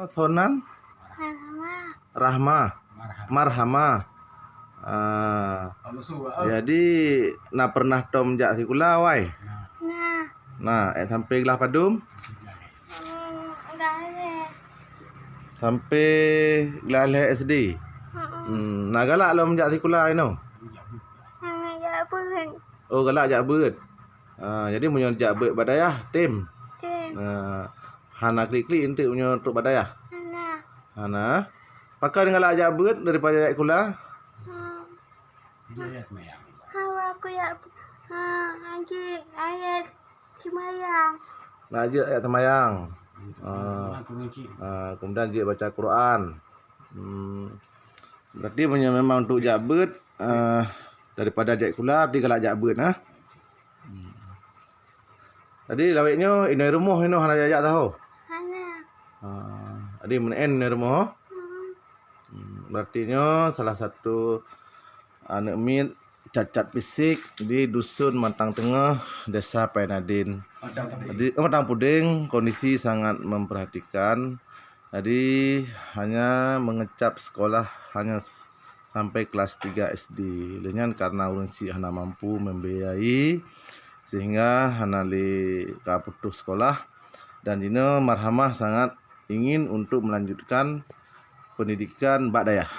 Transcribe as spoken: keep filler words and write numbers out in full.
Sonan? Rahma. Rahma. Marhama. Marhama. Ah, Kamu suruh, ah. Jadi na pernah tom jak sikula wai? Nah. Nah, eh, sampai gelah padum? Hmm, udah leh. Sampai gelah leh S D. Hmm, na galak lom jak sikula inoe? Hana jak beuet. Oh, galak jak beuet. Ah, jadi meunyoe jak beuet bak dayah, tem. Tem. Ah, hana klik-klik enteuk meunyoe trok bak dayah? Hana. Hana. Pakon galak jak beuet daripada jak sikula? Hmm. Hawa aku jak, ha, haji ayat semayang. Nak jeuet ayat semayang. Ah, ah, kemudian jeuet baca Quran. Hmm. Berarti meunyoe memang untuk jak beuet, eh, daripada jak sikula, berarti galak jak beuet, ha? Hmm. Jadi lawét nyoe inoe rumoh inoe hana jak-jak tahu? Hana. Ah, jadi meunan inoe rumoh? Hmm. Hmm, berarti nyoe salah satu aneuk miet cacat fisik di Dusun Matang Teungoh, Desa Painadin. Matang Puding. Jadi, oh, Matang Puding, kondisi sangat memprihatinkan. Jadi, hanya mengecap sekolah hanya s-, sampai kelas tiga S D. Lheueh nyan karena ureueng syiek hana mampu membiayai, sehingga hana lé ka putus sekolah. Dan jinoe Marhamah sangat ingin untuk melanjutkan pendidikan bak dayah.